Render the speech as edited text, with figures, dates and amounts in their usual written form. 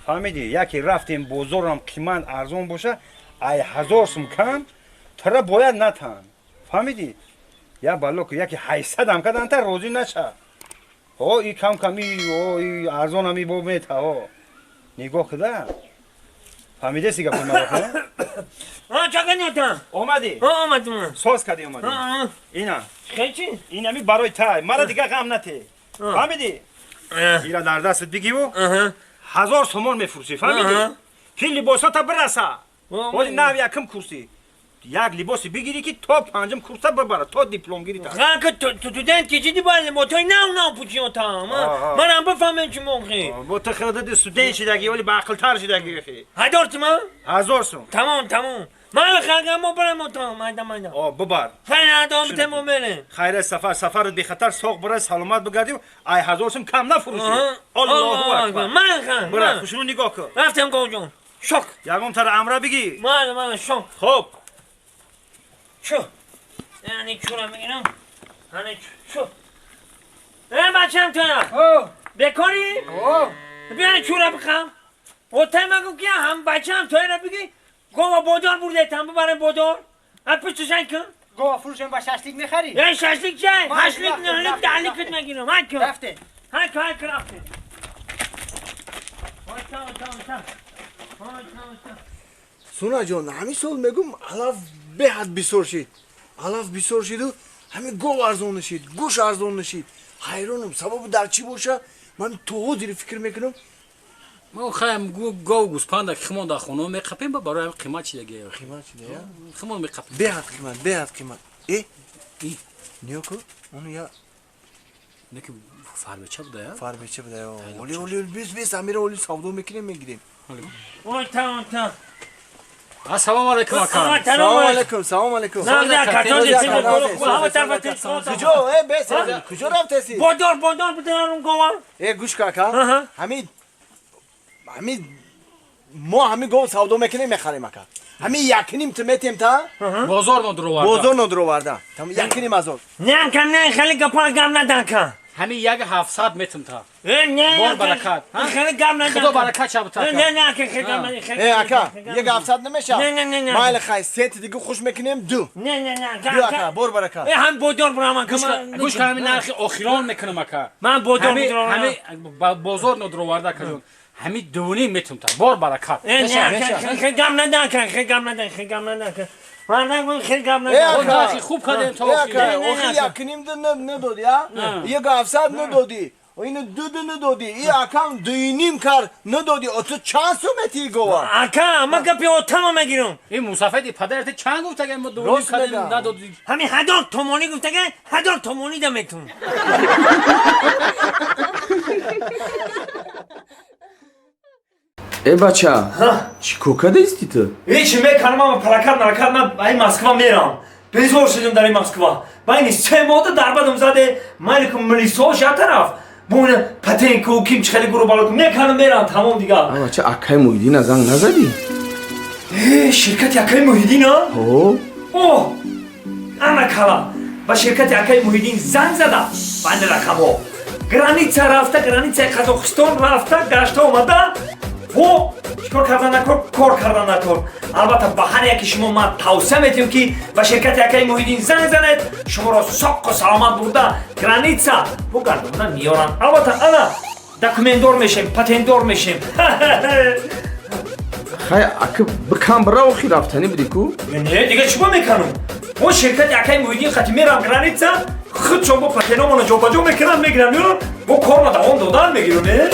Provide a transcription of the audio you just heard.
Фаҳмидӣ, яке рафтем, бозорам қимат арзон боша, ай 1000 сум кам тара бояд натан. Фаҳмидӣ, я балло ки яке 800-ам кадан, та розӣ наша. О, и кам кам, и о, и арзонам, и бо мета. О, нигоҳ куда, фаҳмидеси гапи маро? А, чака нята. Омадӣ? А, омадам. Соз кардӣ, омадӣ? А, ина. Хечи? Инами барои тай, мара дига ғам нате, фаҳмидӣ? Ира дар дастат бигиву 1000 сомон мефурӯшӣ, фаҳмидӣ, ки либосота бираса. Ҳози нав якм курсӣ, як либосе бигирӣ, ки то панҷум курса бибара, то дипломгирӣ та. Ха, студент ки чиди бояд либотои нав нав пӯчи, отам. Манам бифаҳмем чӣ моқи. Бо ту худати студент шидаги, вале баақлтар шидаги. 1000 суман? 1000 сум. Тамом, тамом. Ман хагам, мо барам, отам, майда, майда. О, бибар. Хайр, адом бите, мо мерем. Хайр, сафар, сафарат бехатар, соғ бира, саломат бигардӣ, ай 1000 сум кам нафурӯшӣ. Аллоҳу акбар. Ман хан. Бира, хушрӯ нигоҳ кун. Рафтем, говҷон. Шок. Ягон тара амра бигӣ. Ман, ман, шок. Хуб. Чу. Яъне чура мегирам. Ҳане чу. Э, бачам, туя. Бекорӣ? Биё, чура бихам. Отай магу ки ҳам бачам туяра биги. Гова бодор бурдетам, бибарем бодор. А пуштушан кун. Гова фурӯшем, ба шашлик мехарӣ? Э, шашлик чай? Ҳашлик, нӯҳлик, даҳлик мегирам. Ҳай кун. Рафтем. Ҳай кун, ҳай кун, рафтем. Ота, ота, ота. Ота, ота. Сунаҷон, ҳамин сол мегум, алаф беҳад бисёр шид, алаф бисёр шиду ҳамин гов арзон нашид, гӯш арзон нашид. Ҳайронам, сабабу дар чӣ боша? Ман то ҳозири фикр мекунам. Мо хаем гов, гӯспанда, ки химон дар хона меқапем, ба барои ҳамин қимат чидаги. Қимат шида, я? Химон меқапем. Беҳад қимат, беҳад қимат. Э, ниё ку, ону я. Неки фарбеча буда, я? Фарбеча буда. Оли, оли, бес, бес, амира, оли, савдо мекунем, мегирем. Ота, ота. Ассалому алайкум, ака. Салому алайкум, салому алайкум. Куҷо, э, бес, куҷо рафтеси? Бодор, бодор бударам гова. Э, гӯш ка, ака, ҳамин мо ҳамин гов савдо мекунем, мехарем, ака. Ҳамин якним ту метем та. Бозор нодуроварда. Бозор нодуроварда, якним ҳазор. Не, ака, не, хеле гапа гап надан, ка. Ҳамин як 700 метм та. Э, не. Бор баракат. Хеле гап надан. Худо баракат шаб та. Не, не, ака, хеле гап надан. Э, ака, як 700 намеша? Не, не, не, не. Майли, хай, сети дига хуш мекунем, ду. Не, не, не. Ду, ака, бор баракат. Э, ҳам бодор бурам, ака. Гӯш кун, ҳамин нархи охирон мекунам, ака. Ман бодор бурам. Ҳамин бозор нодуроварда, акаҷон. Ҳамин дувним метм та. Бор баракат. Э, не, ака, хеле гап надан, ака, хеле гап надан, хеле гап надан, ака. Ман хеле гап надан. Нархи хуб кардем то охир. Охир якним ду надодӣ, я? Як 700 надодӣ. Ину ду надодӣ. И акам дуюним кар надодӣ. Ту чанд сум метии гова? Ака, ман гапи отама мегирам. Ин мусафеди падарат чанд гуфтага, мо дувним кардем, надодӣ. Ҳамин 1000 томонӣ гуфтага, 1000 томонӣ да метун. Э, бача, чӣ кор кардаисти ту? Ҳеч мекардам, ама плакат наракат, ман ай Москва мерам. Безор шудем дар ин Москва. Байни се моҳда дарбадам заде, майли ку милисош як тараф. Бо ина патенку ким чи хеле гуру бало мекардам, мерам, тамом дига. А, бача, акай Муҳиддина занг назадӣ? Э, ширкати акаи Муҳиддина? О. О, ана кала. Ба ширкати акаи Муҳиддин занг зада. Байни рақамҳо. Граница рафта, границаи Қазоқистон рафта, гашта омада. Во, чикор кардан накор, кор кардан накор. Албатта, ба ҳар яке шумо ман тавсия метиҳам, ки ба ширкати акаи Муҳиддин занг занед, шуморо соққу саломат бурда граница бо гардонда меёранд. Албатта, ана документдор мешем, патентдор мешем. Хай, ака, бикам бира, охи рафтанӣ будӣ ку? Не, дига чӣ бо мекунам? Мо ширкати акаи Муҳиддин хати мерам граница, худшон бо патеномона ҷобаҷо мекунанд, мегиранд, меёранд, бо корма давом додан мегирам, э?